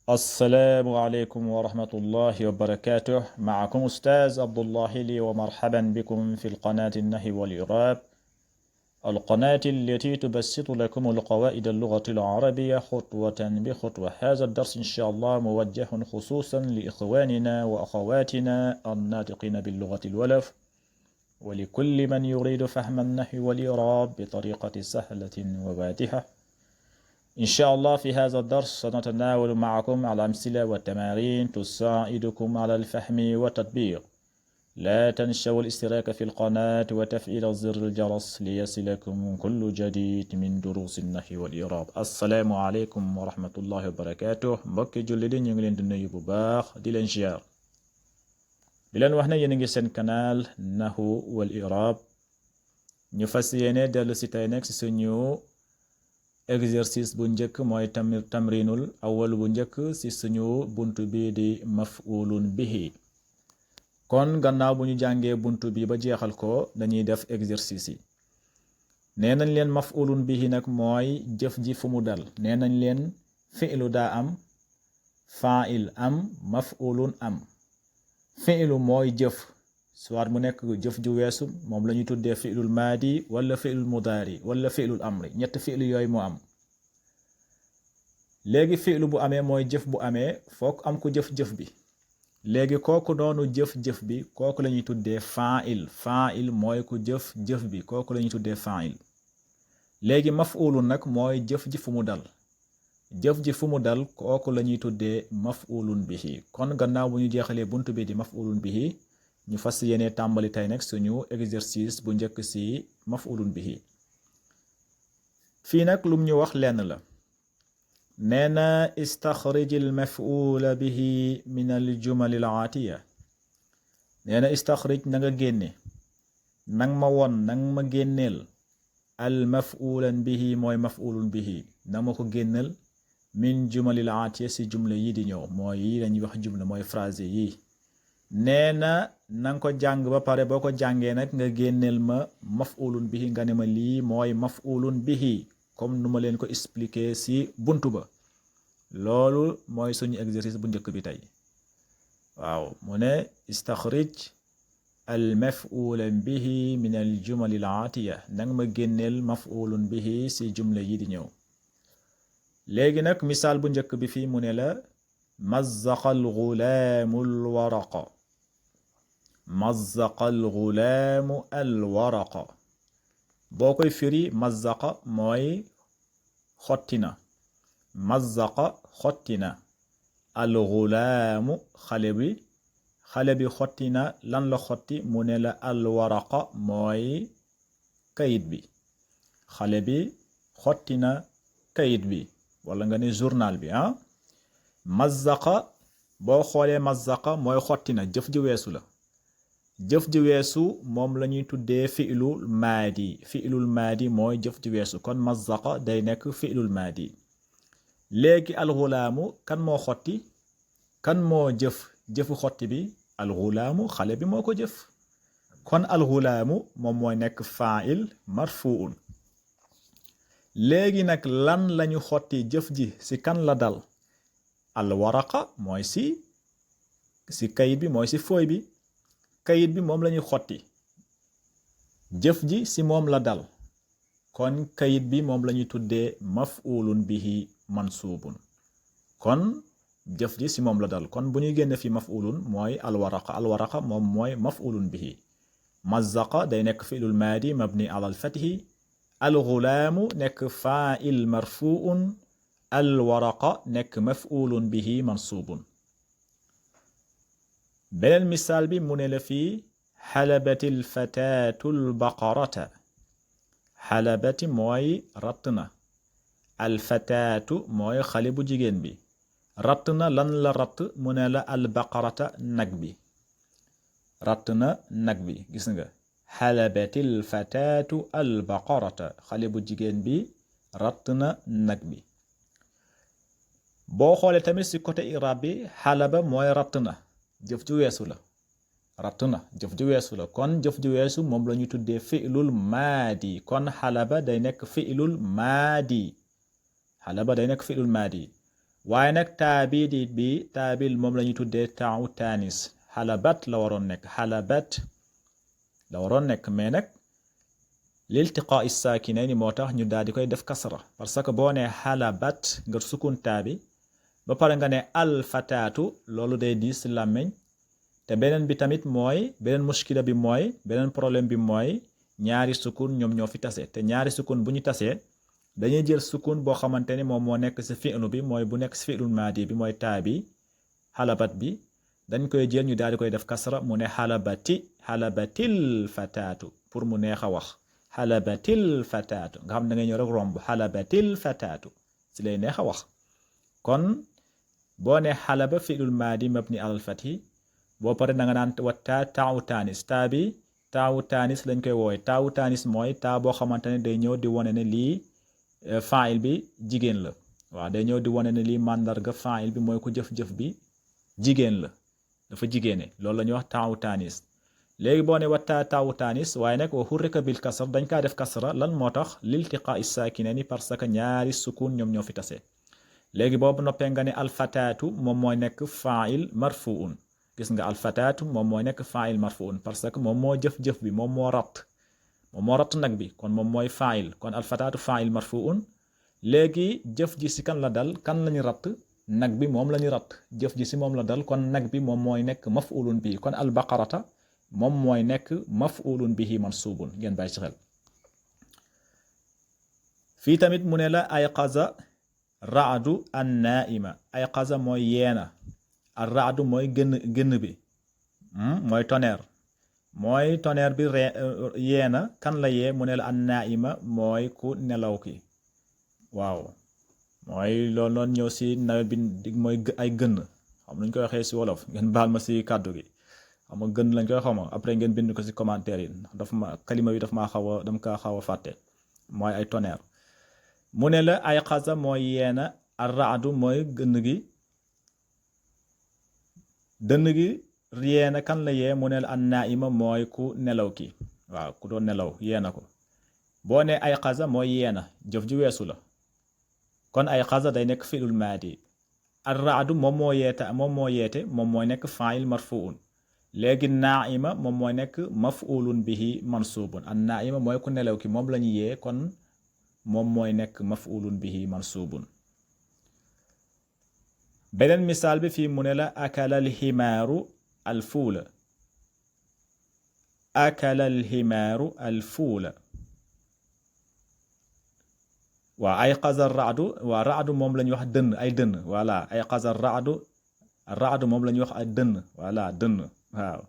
السلام عليكم ورحمة الله وبركاته. معكم أستاذ عبد الله لي، ومرحبا بكم في القناة النحو والإعراب، القناة التي تبسط لكم القواعد اللغة العربية خطوة بخطوة. هذا الدرس إن شاء الله موجه خصوصا لإخواننا وأخواتنا الناطقين باللغة الولف، ولكل من يريد فهم النحو والإعراب بطريقة سهلة وواضحة. إن شاء الله في هذا الدرس سنتناول معكم الأمثلة والتمارين تساعدكم على الفهم والتطبيق. لا تنسوا الاشتراك في القناة وتفعيل زر الجرس ليصلكم كل جديد من دروس النحو والإعراب. السلام عليكم ورحمة الله وبركاته. mbokki julli di ñu ngi leen di nuyu bu baax di leen ziar, di leen wax ne yéen a ngi seen canal Nahwu wal I'rab. ñu fas yéene dellu si tey nekk si suñu exercice bu njëkk mooy tamrinul awal bu njëkk ci suñu buntu bi di maf'ulun bihi. kon gannaaw bu ñu jàngee buntu bi ba jeexal ko dañuy def exercice yi. nee nañ leen maf'ulun bihi nag mooy jëf ji fu mu dal. nee nañ leen fi'lu daa am, fa'il am, maf'ulun am. fi'lu mooy jëf, soit mu nekk jëf ju weesu moom la ñuy tuddee fi'lul maadi wala fi'lul mudaari wala fi'lul amri. ñett fi'lu yooyu moo am. léegi fi'lu bu amee mooy jëf bu amee foog am ku jëf-jëf bi. léegi kooku noonu jëf-jëf bi kooku la ñuy tuddee fa'il. fa'il mooy ku jëf-jëf bi, kooku la ñuy tuddee fa'il. léegi maf'ulun nag mooy jëf ji fu mu dal. jëf ji fu mu dal kooku la ñuy tuddee maf'ulun bihi. kon gannaaw bu ñu jeexalee buntu bi di maf'ulun bihi, ñu fas yéene tàmbali tey nag suñu exercice bu njëkk ci maf'ulun bihi. fii nag lum ñu wax lenn la. nee na istaxrij al maf'ula bihi min al jumal al aatiya. nee na istaxrij na nga génne, nang ma won, nang ma génneel al maf'ulan bihi mooy maf'ulun bihi, na ma ko génneel min jumal al aatiya ci jumla yi di ñëw, mooy yi lañuy wax jumla, mooy phrase yi. nee na nanga ko jàng ba pare, boo ko jàngee nag nga génneel ma maf'ulun bihi, nga ne ma lii mooy maf'ulun bihi comme nu ma leen ko expliquer ci buntu ba. loolu mooy suñu exercice bu njëkk bi tey. waaw mu ne istaxrij al maf'ulan bihi min al jumal al aatiya, nang ma génneel maf'ulun bihi ci jumla yi di ñëw. léegi nag misaal bu njëkk bi fii mu ne la mazzaqa al ghulaamu al waraqa. mazzaqa al ghulaamu al waraqa. boo koy firi mazzaqa mooy xottina. mazzaqa xottina. al ghulaamu xale bi xottina. lan la xotti mu ne la al waraqa mooy kayit bi. xale bi xottina kayit bi, wala nga ne journal bi. mazzaqa boo xoolee mazzaqa mooy xottina, jëf ji weesu la. jëf ji weesu moom la ñuy tuddee fi'lul maadi. fi'lul maadi mooy jëf ji weesu, kon mazzaqa day nekk fi'lul maadi. léegi alxulaamu kan moo xotti, kan moo jëfu xotti bi? alxulaamu xale bi moo ko jëf, kon alxulaamu moom mooy nekk fa'il marfuun. léegi nag lan lañu xotti jëf ji ci kan la dal? alwaraqa mooy ci kayit bi, mooy ci fooy bi. kayit bi moom lañuy xotti, jëf ji ci moom la dal, kon kayit bi moom lañuy tuddee maf'ulun bihi mansuubun. kon jëf ji ci moom la dal, kon bu ñuy génne fi maf'ulun mooy alwaraqa. alwaraqa moom mooy maf'ulun bihi. mazzaqa day nekk fi'lul maadi mabni ala al-fathi. alghulaamu nekk fa'il marfuun. alwaraqa nekk maf'ulun bihi mansuubun. beneen misaal bi mu ne la fii xalabati alfataatu albaqarata. xalabati mooy ratt na, alfataatu mooy xale bu jigéen bi. ratt na lan la ratt mu ne la albaqarata nag bi. ratt na nag bi, gis nga. xalabati alfataatu albaqarata, xale bu jigéen bi ratt na nag bi. boo xoolee tamit ci côté irab bi, xalaba mooy ratt na, jëf ju weesu la. ratt na jëf ju weesu la, kon jëf ju weesu moom la ñuy tuddee fi'lul maadi. kon xalaba day nekk fi'lul maadi. xalaba day nekk fi'lul maadi. waaye nag bi taabil moom la ñuy tuddee taawu taanis xalabat la waroon nekk xalabat la waroon nekk mais nag liltiqaa saakinayni moo tax ñu daal di koy def kasra parce que boo nee xalabat nga sukun taabi ba pare nga ne alfataatu loolu day diis làmmeñ te beneen bi tamit mooy beneen muskila bi mooy beneen problème bi mooy ñaari sukun ñoom ñoo fi tase te ñaari sukun bu ñu tasee dañuy jël sukun boo xamante ni moom moo nekk ci fi'lu bi mooy bu nekk ci fi'lul maadi bi mooy taabi xalabat bi dañ koy jël ñu daal di koy def kasra mu ne xalabatil fataatu pour mu neex a wax xalabatil fataatu nga xam da ngay ñëw rek romb xalabatil fataatu si lay neex a wax kon boo ne xalaba fi'lul maadi mabni alal fathi boo pare da nga naan wattaa taawu taanis taa bi taawu taanis lañ koy woowe taawu taanis mooy taa boo xamante ne day ñëw di wane ne lii faayil bi jigéen la waaw day ñëw di wane ne lii màndarga faayil bi mooy ku jëf-jëf bi jigéen la dafa jigéene loolu la ñuy wax taawu taanis léegi boo ne wattaa taawu taanis waaye nag wa hurrika bil kasra dañ kaa def kasra lan moo tax liltiqaa saakinayni parce que ñaari sukun ñoom ñoo fi tase léegi boobu noppee nga ne alfataatu moom mooy nekk faayil marfuun gis nga alfataatu moom mooy nekk faayil marfuun parce que moom moo jëf-jëf bi moom moo ratt nag bi kon moom mooy faayil kon alfataatu faayil marfuun léegi jëf ji si kan la dal kan lañu ratt nag bi moom lañu ratt jëf ji si moom la dal kon nag bi moom mooy nekk maf'ulun bihi kon albaqarata moom mooy nekk maf'ulun bihi mansuubun ngeen bàyyi ci xel fii tamit mu ne la ayqaza raadu an naima ayqaza mooy yeena ar raadu mooy gën bi mooy tonnerre bi yeena kan la yee mu ne la an naima mooy ku nelaw ki waaw mooy loolu noonu ñëw si nawet bi mooy ay gën xam nuñ koy waxee si wolof ngeen baal ma si kàddu gi xam nga gën lañ koy xama après ngeen bind ko si commentaire yi dafa ma kalima bi dama kaa xaw a fàtte mooy ay tonnerre mu ne la ay xasa mooy yeena ar raadu mooy gën gi dënn gi yeena kan la yee mu ne la an naima mooy ku nelaw ki waaw ku doon nelaw yeena ko boo ne ay xasa mooy yeena jëf ju weesu la kon ay xasa day nekk fi'lul maadi ar raadu moom moo yeete moom mooy nekk fa'il marfuun léegi naima moom mooy nekk maf'ulun bihi mansubun an naima mooy ku nelaw ki moom lañu yee kon moom mooy nekk maf'ulun bihi mansubun beneen misaal bi fii mu ne la akala alximaaru alfuula akala alximaaru alfuula waaw ay qaza raadu waaw raadu moom la ñuy wax dënn ay dënn voilà ay qaza raadu moom la ñuy wax ay dënn voilà dënn waaw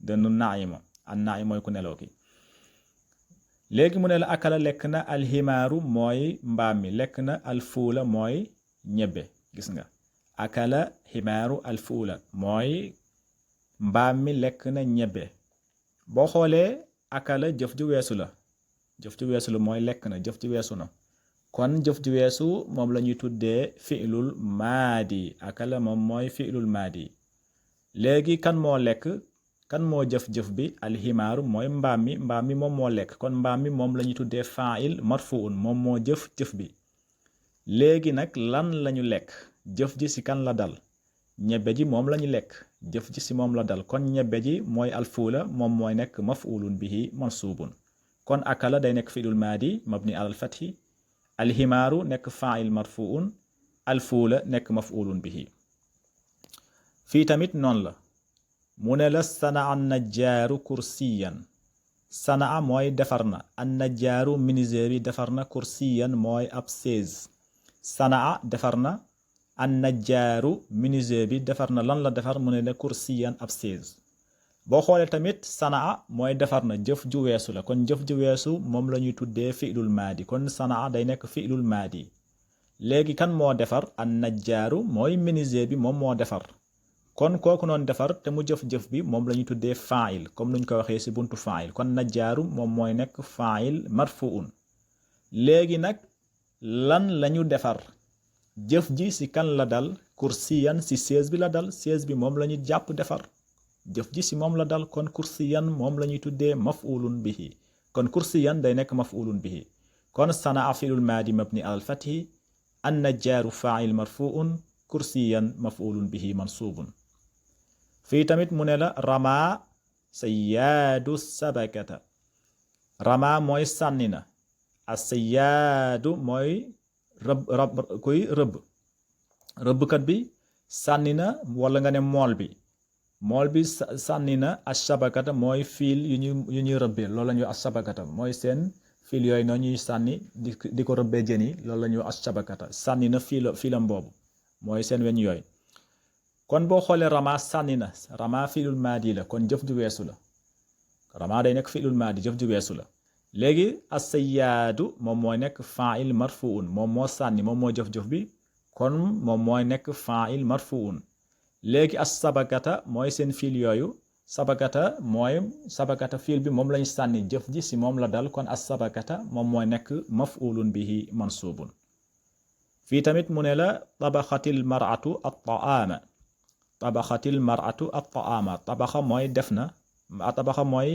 dënn naima an naima mooy ku nelaw ki léegi mu ne la akala lekk na alximaaru mooy mbaam mi lekk na alfuula mooy ñebbe gis nga akala ximaaru alfuula mooy mbaam mi lekk na ñebbe boo xoolee akala jëf ju weesu la mooy lekk na jëf ju weesu na kon jëf ju weesu moom la ñuy tuddee fi'lul maadi akala moom mooy fi'lul maadi léegi kan moo lekk kan moo jëf-jëf bi alximaaru mooy mbaam mi moom moo lekk kon mbaam mi moom la ñuy tuddee fa'il marfuun moom moo jëf bi léegi nag lan lañu lekk jëf ji si kan la dal ñebbe ji moom lañu lekk jëf ji si moom la dal kon ñebbe ji mooy alfuula moom mooy nekk maf'ulun bihi mansuubun kon akala day nekk fi'lul maadi mabni alal fathi alximaaru nekk fa'il marfuun alfuula nekk maf'ulun bihi fii tamit noonu la mu ne la sanaa najjaaru kursiyan sanaa mooy defar na an najjaaru menuisier bi defar na kursiyan mooy ab chaise sanaa defar na an najjaaru menuisier bi defar na lan la defar mu ne la kursiyan ab chaise boo xoolee tamit sanaa mooy defar na jëf ju weesu la kon jëf ju weesu moom la ñuy tuddee fi'lul maadi kon sanaa day nekk fi'lul maadi léegi kan moo defar an najjaaru mooy menuisier bi moom moo defar kon kooku noonu defar te mu jëf-jëf bi moom la ñuy tuddee fa'il comme nuñ ko waxee ci buntu fa'il kon najjaaru moom mooy nekk fa'il marfuun léegi nag lan lañu defar jëf ji ci kan la dal kursiyan ci chaise bi la dal chaise bi moom la ñu jàpp defar jëf ji ci moom la dal kon kursiyan moom la ñuy tuddee maf'ulun bihi kon kursiyan day nekk maf'ulun bihi kon sanaa fi'lul maadi mabni alal fathi an najjaaru fa'il marfuun kursiyan maf'ulun bihi mansubun. fii tamit mu ne la rama sayyaadu sabakata. rama mooy sànni na, as-sayyaadu mooy kuy rëbbkat bi sànni na, wala nga ne mool bi sànni na as-sabakata mooy fiil yu ñuy rëbbee, loolu la ñuy wax as-sabakata mooy seen fiil yooyu noonu ñuy sànni di ko rëbbee jën yi, loolu la ñuy wax as-sabakata. sànni na fiilam boobu mooy seen weñ yooyu. kon boo xoolee rama sànni na, rama fiilul maadi la, kon jëf ju weesu la. rama day nekk fiilul maadi, jëf ju weesu la. léegi as-sayyaadu moom mooy nekk fa'il marfuun, moom moo sànni, moom moo jëf-jëf bi, kon moom mooy nekk fa'il marfuun. léegi as-sabakata mooy seen fiil yooyu, sabakata fiil bi moom lañ sànni, jëf ji si moom la dal, kon as-sabakata moom mooy nekk maf'ulun bihi mansubun. fii tamit mu ne la tabaxatil mar'atu at-ta'ama. tabaxatil mar'atu at-ta'ama, tabaxa mooy def na, tabaxa mooy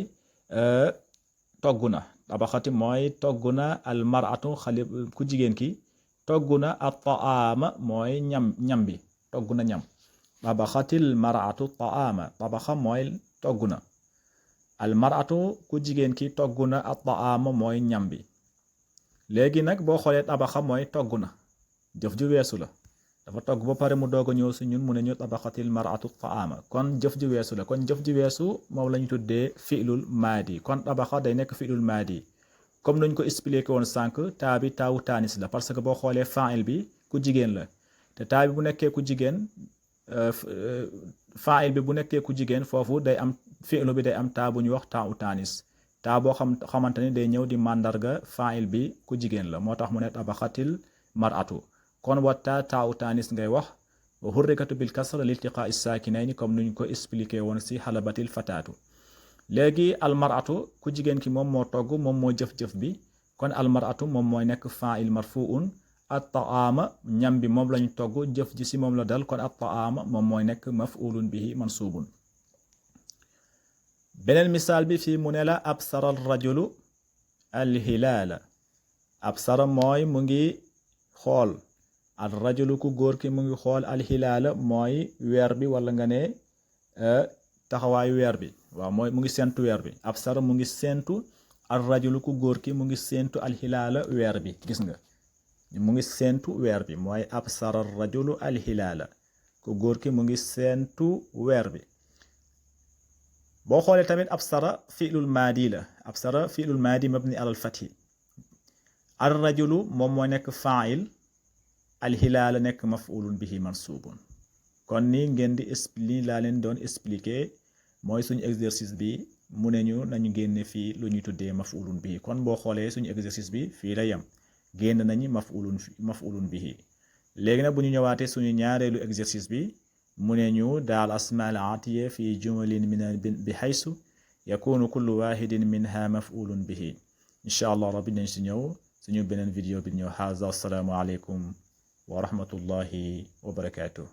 togg na, tabaxati mooy togg na, al mar'atu xale ku jigéen ki togg na, at-ta'ama mooy ñam bi, togg na ñam. tabaxatil mar'atu at-ta'ama, tabaxa mooy togg na, al mar'atu ku jigéen ki togg na, at-ta'ama mooy ñam bi. léegi nag boo xoolee tabaxa mooy togg na, jëf ju weesu la, dafa togg ba pare mu doog a ñëw si ñun mu ne ñu tabaxatil mar'atu at-ta'ama, kon jëf ju weesu la. kon jëf ju weesu moom la ñu tuddee fi'lul maadi. kon tabaxa day nekk fi'lul maadi comme nañ ko expliqué woon sànq. taa bi taawu taanis la, parce que boo xoolee fa'il bi ku jigéen la, te taa bi bu nekkee ku jigéen, fa'il bi bu nekkee ku jigéen, foofu day am fi'lu bi day am taa bu ñuy wax taawu taanis, taa boo xamante ni day ñëw di màndarga fa'il bi ku jigéen la, moo tax mu ne tabaxatil mar'atu. kon watta taawu taanis ngay wax, wa hurrikatu bil kasra liltiqaa is-saakinayni comme nuñ ko expliqué woon si xalabatil fataatu. léegi almaratu ku jigéen ki moom moo togg, moom moo jëf-jëf bi, kon almaratu moom mooy nekk fa'il marfuun. at-ta'ama ñam bi moom lañu togg, jëf ji si moom la dal, kon at-ta'ama moom mooy nekk maf'ulun bihi mansubun. beneen misaal bi fii mu ne la absara ar-rajulu al-hilaala. absara mooy mu ngi xool, ar-rajulu ku góor ki mu ngi xool, al-hilaala mooy weer bi, wala nga ne taxawaayu weer bi, waaw mooy mu ngi séentu weer bi. absara mu ngi séentu, ar-rajulu ku góor ki mu ngi séentu, al-hilaala weer bi, gis nga mu ngi séentu weer bi, mooy absara ar-rajulu al-hilaala, ku góor ki mu ngi séentu weer bi. boo xoolee tamit absara fi'lul maadi la, absara fi'lul maadi mabni alal fathi. ar-rajulu moom moo nekk fa'il, al-hilaala nekk maf'ulun bihi mansubun. kon ni ngeen di lii laa leen doon expliqué mooy suñu exercice bi, mu ne ñu nañu génne fii lu ñuy tuddee maf'ulun bihi. kon boo xoolee suñu exercice bi fii la yem, génn nañu maf'ulun bihi. léegi nag bu ñu ñëwaatee suñu ñaareelu exercice bi, mu ne ñu daal asmaal aatiya fi jumalin min bi haysu yakunu kullu wahidin minha maf'ulun bihi. incha allah rabbi nañ si ñëw suñu beneen vidéo bi ñëw. haza assalaamu aleykum wa rahmatullahi wa barakatuh.